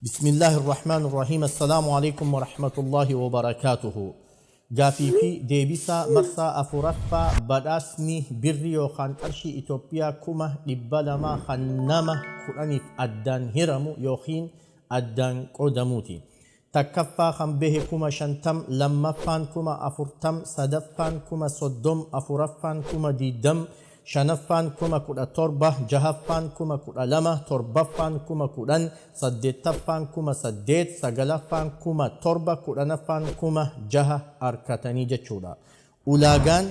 Bismillahirrahmanirrahim. Assalaamu alaikum warahmatullahi wabarakaatuhu. Gaafii fi deebisaa marsaa afuraffaa badhaasni birri yookaan qarshii Itoophiyaa 200,000 kan nama 10f addaan hiramu yookiin addaan qoodamuuti. Takkaffaa kan bahe 50,000, lammaffaan 40,000, sadaffaan 30,000, afuraffaan 20,000, shanaffaan 17,000, jahaffaan 12,000, torbaffaan 10,000, saddeettaffaan 8,000, sagalaffaan 7,000, kudhanaffaan 6,000 argatanii jechuudha. Ulaagaan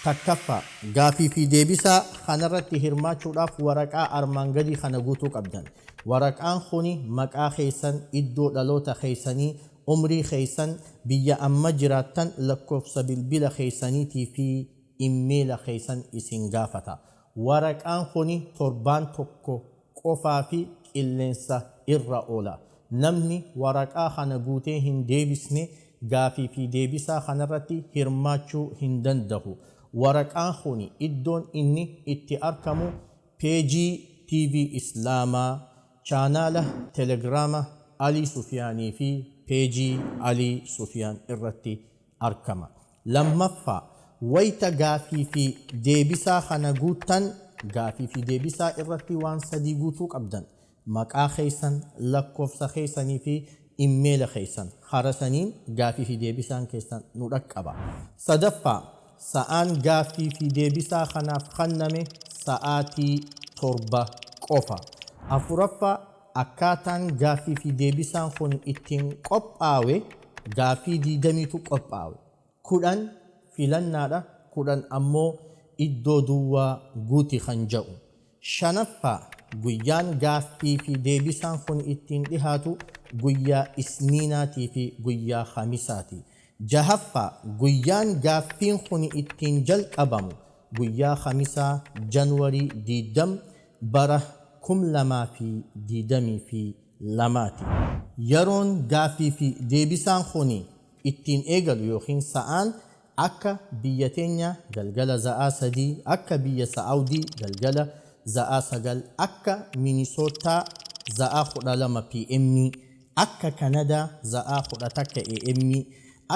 takkaffaa gaafii fi deebisaa kanarratti hirmaachuudhaaf waraqaa armaan gadii kana guutuu qabdan. Waraqaan kuni maqaa keessan, iddoo dhaloota keessanii, umrii keessan, biyya amma jiraattan, lakkoofsa bilbila keessaniitii fi immeela keessan isin gaafata. Waraqaan kuni torbaan tokko qofaa fi qilleensa irra oola. Namni waraqaa kana guutee hin deebisne gaafii fi deebisaa kanarratti hirmaachuu hin danda'u. Waraqaan kuni iddoon inni itti argamu peejii TV Islaamaa, chaanaala Telegiraama Alii Sufiyaanii fi peejii Alii Sufiyaan irratti argama. Lammaffaa, wayita gaafii fi deebisaa kana guuttan gaafii fi deebisaa irratti waan sadii guutuu qabdan. Maqaa keessan, lakkoofsa keessanii fi immeela keessan. Hara saniin gaafii fi deebisaan keessan nu dhaqqaba. Sadaffaa, sa'aan gaafii fi deebisaa kanaaf kenname sa'aatii 7 qofa. Afuraffaa, akkaataan gaafii fi deebisaan kun ittiin qophaawe gaafii 20tu qophaawe. 10 filannaadha, 10 ammoo iddoo duwwaa guuti kan jedhu. Shanaffaa, guyyaan gaaffii fi deebisaan kun ittiin dhihaatu guyyaa Isniinaatii fi guyyaa Khamisaati. Jahaffaa, guyyaan gaaffiin kun ittiin jalqabamu guyyaa Khamisaa Januwarii 20 bara 2022ti. Yeroon gaaffii fi deebisaan kun ittiin eegalu yookiin sa'aan akka biyya teenya galgala za'aa 3, akka biyya Saa'udii galgala za'aa 9, akka Minisootaa za'aa 12 PM, akka Kanadaa za'aa 11 AM,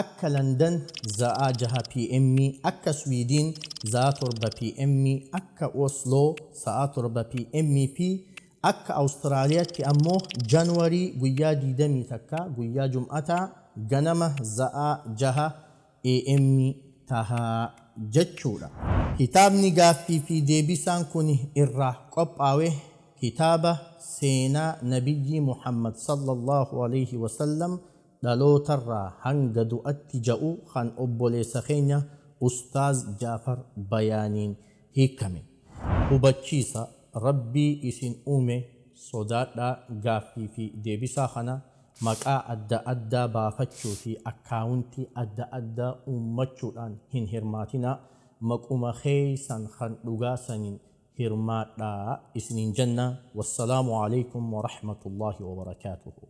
akka Landan za'aa 6 PM, akka Swiidin za'aa 7 PM, akka Osloo sa'aa 7 PM fi akka Awustiraaliyaatti ammoo Januwarii guyyaa 21 guyyaa Jum'ataa ganama za'aa 6 AM tahaa jechuudha. Kitaabni gaaffii fi deebisaan kun irraa qophaawe kitaaba seenaa Nabiyyii Muhammad sallallahu alaihi wasallam dhalootarraa hanga du'atti ja'u kan obboleessa keenya Ustaaz Jaafar Bayaaniin hiikame. Hubachiisa, Rabbii isin uume sodaadhaa gaaffii fi deebisaa kana maqaa adda addaa baafachuu fi akkaawuntii adda addaa uummachuudhaan hin hirmaatinaa. Maquma keessan kan dhugaa saniin hirmaadhaa isiniin jenna. Wassalaamu alaikum warahmatullaahi wabarakaatuhu.